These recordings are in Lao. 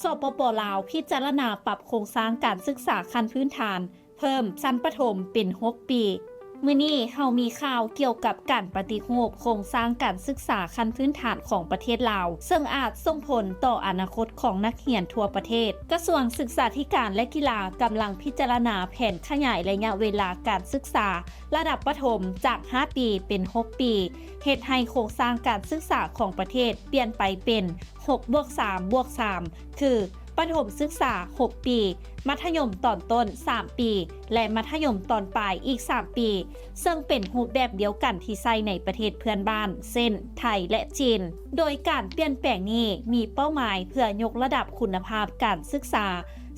ສປປ ລາວ ພິຈາລະນາປັບໂຄງສ້າງການສຶກສາຂັ້ນພື້ນຖານ ເພີ່ມຊັ້ນປະຖົມເປັນຫົກປີ. ມື້ນີ້ເຮົາມີຂ່າວກ່ຽວກັບການປະຕິຮູບໂຄງສ້າງການສຶກສາຂັ້ນພື້ນຖານຂອງປະເທດລາວ, ເຊິ່ງອາດສົ່ງຜົນຕໍ່ອະນາຄົດຂອງນັກຮຽນທົ່ວປະເທດ. ກະຊວງສຶກສາທິການ ແລະ ກິລາກຳລັງພິຈາລະນາແຜນຂະຫຍາຍໄລຍະເວລາການສຶກສາລະດັບປະຖົມຈາກຫ້າປີເປັນຫົກປີ, ເຮັດໃຫ້ໂຄງສ້າງການສຶກສາຂອງປະເທດປ່ຽນໄປເປັນ ຫົກບວກສາມບວກສາມ ຄື ປະຖົມສຶກສາຫົກປີ, ມັດທະຍົມຕອນຕົ້ນສາມປີ ແລະ ມັດທະຍົມຕອນປາຍອີກສາມປີ, ເຊິ່ງເປັນຮູບແບບດຽວກັນທີ່ໃຊ້ໃນປະເທດເພື່ອນບ້ານ ເຊັ່ນ ໄທ ແລະ ຈີນ. ໂດຍການປ່ຽນແປງນີ້ມີເປົ້າໝາຍເພື່ອຍົກລະດັບຄຸນນະພາບການສຶກສາ,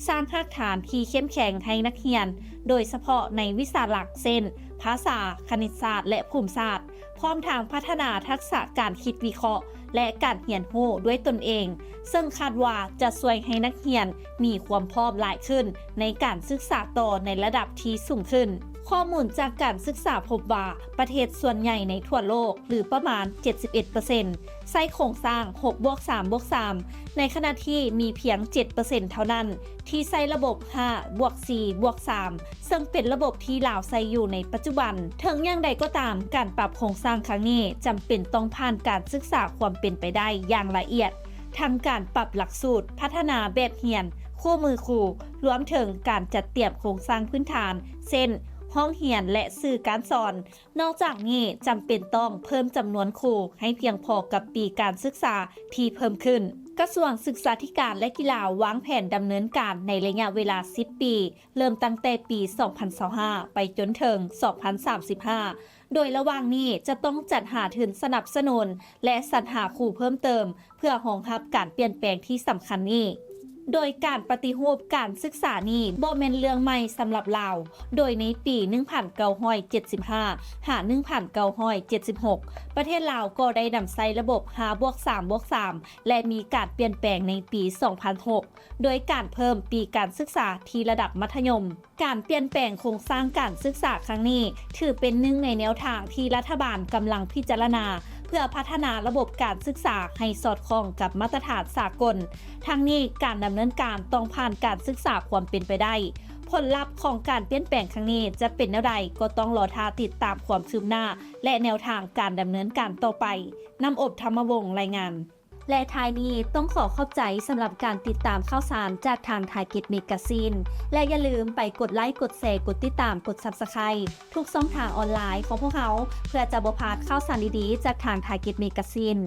ສ້າງຮາກຖານທີ່ເຂັ້ມແຂງໃຫ້ນັກຮຽນ, ໂດຍສະເພາະໃນວິຊາຫຼັກ ເຊັ່ນ ພາສາ, ຄະນິດສາດ ແລະ ພູມສາດ. ພ້ອມທັງພັດທະນາທັກສະການຄິດວິເຄາະ ແລະ ການຮຽນຮູ້ດ້ວຍຕົນເອງ, ເຊິ່ງຄາດວ່າຈະຊ່ວຍໃຫ້ນັກຮຽນມີຄວາມພ້ອມຫຼາຍຂຶ້ນໃນການສຶກສາຕໍ່ໃນລະດັບທີ່ສູງຂຶ້ນ. ຂໍ້ມູນຈາກການສຶກສາພົບວ່າ ປະເທດສ່ວນໃຫຍ່ໃນທົ່ວໂລກ ຫຼື ປະມານເຈັດສິບເອັດເປີເຊັນ ໃຊ້ໂຄງສ້າງຫົກບວກສາມບວກສາມ ໃນຂະນະທີ່ມີພຽງເຈັດເປີເຊັນເທົ່ານັ້ນທີ່ໃຊ້ລະບົບຫ້າບວກສີ່ບວກສາມ ເຊິ່ງເປັນລະບົບທີ່ລາວໃຊ້ຢູ່ໃນປັດຈຸບັນ. ເຖິງຢ່າງໃດກໍຕາມ, ການປັບໂຄງສ້າງຄັ້ງນີ້ຈຳເປັນຕ້ອງຜ່ານການສຶກສາຄວາມເປັນໄປໄດ້ຢ່າງລະອຽດ, ທັງການປັບຫຼັກສູດ, ພັດທະນາແບບຮຽນ, ຄູ່ມືຄູ, ລວມເຖິງການຈັດຕຽມໂຄງສ້າງພື້ນຖານ ເຊັ່ນ ຫ້ອງຮຽນ ແລະ ສື່ການສອນ. ນອກຈາກນີ້, ຈຳເປັນຕ້ອງເພີ່ມຈຳນວນຄູໃຫ້ພຽງພໍກັບປີການສຶກສາທີ່ເພີ່ມຂຶ້ນ. ກະຊວງສຶກສາທິການ ແລະ ກິລາວາງແຜນດຳເນີນການໃນໄລຍະເວລາສິບປີ, ເລີ່ມຕັ້ງແຕ່ປີສອງພັນຊາວຫ້າ ໄປຈົນເຖິງສອງພັນສາມສິບຫ້າ ໂດຍລະຫວ່າງນີ້ຈະຕ້ອງຈັດຫາທຶນສະໜັບສະໜູນ ແລະ ສັນຫາຄູເພີ່ມເຕີມ ເພື່ອຮອງຮັບການປ່ຽນແປງທີ່ສຳຄັນນີ້. ໂດຍການປະຕິຮູບການສຶກສານີ້ບໍ່ແມ່ນເລື່ອງໃໝ່ສຳລັບລາວ, ໂດຍໃນປີໜຶ່ງພັນເກົ້າຮ້ອຍເຈັດສິບຫ້າ ຫາ ໜຶ່ງພັນເກົ້າຮ້ອຍເຈັດສິບຫົກ ປະເທດລາວກໍໄດ້ນຳໃຊ້ລະບົບຫ້າບວກສາມບວກສາມ ແລະ ມີການປ່ຽນແປງໃນປີສອງພັນຫົກ ໂດຍການເພີ່ມປີການສຶກສາທີ່ລະດັບມັດທະຍົມ. ການປ່ຽນແປງໂຄງສ້າງການສຶກສາຄັ້ງນີ້ ຖືເປັນໜຶ່ງໃນແນວທາງທີ່ລັດຖະບານກຳລັງພິຈາລະນາ ເພື່ອພັດທະນາລະບົບການສຶກສາໃຫ້ສອດຄ່ອງກັບມາດຕະຖານສາກົນ. ທັງນີ້, ການດຳເນີນການຕ້ອງຜ່ານການສຶກສາຄວາມເປັນໄປໄດ້. ຜົນລັບຂອງການປ່ຽນແປງຄັ້ງນີ້ຈະເປັນແນວໃດ, ກໍຕ້ອງລໍຖ້າຕິດຕາມຄວາມຄືບໜ້າ ແລະ ແນວທາງການດຳເນີນການຕໍ່ໄປ. ນ້ຳອົບ ທຳມະວົງ ລາຍງານ. ແລະ ທ້າຍນີ້ຕ້ອງຂໍຂອບໃຈສຳລັບການຕິດຕາມຂ່າວສານຈາກທາງ Target Magazine ແລະ ຢ່າລືມໄປກົດໄລ, ກົດແຊ, ກົດຕິດຕາມ, ກົດ Subscribe ທຸກຊ່ອງທາງອອນລາຍຂອງພວກເຮົາ ເພື່ອຈະບໍ່ພາດຂ່າວສານດີໆຈາກທາງ Target Magazine.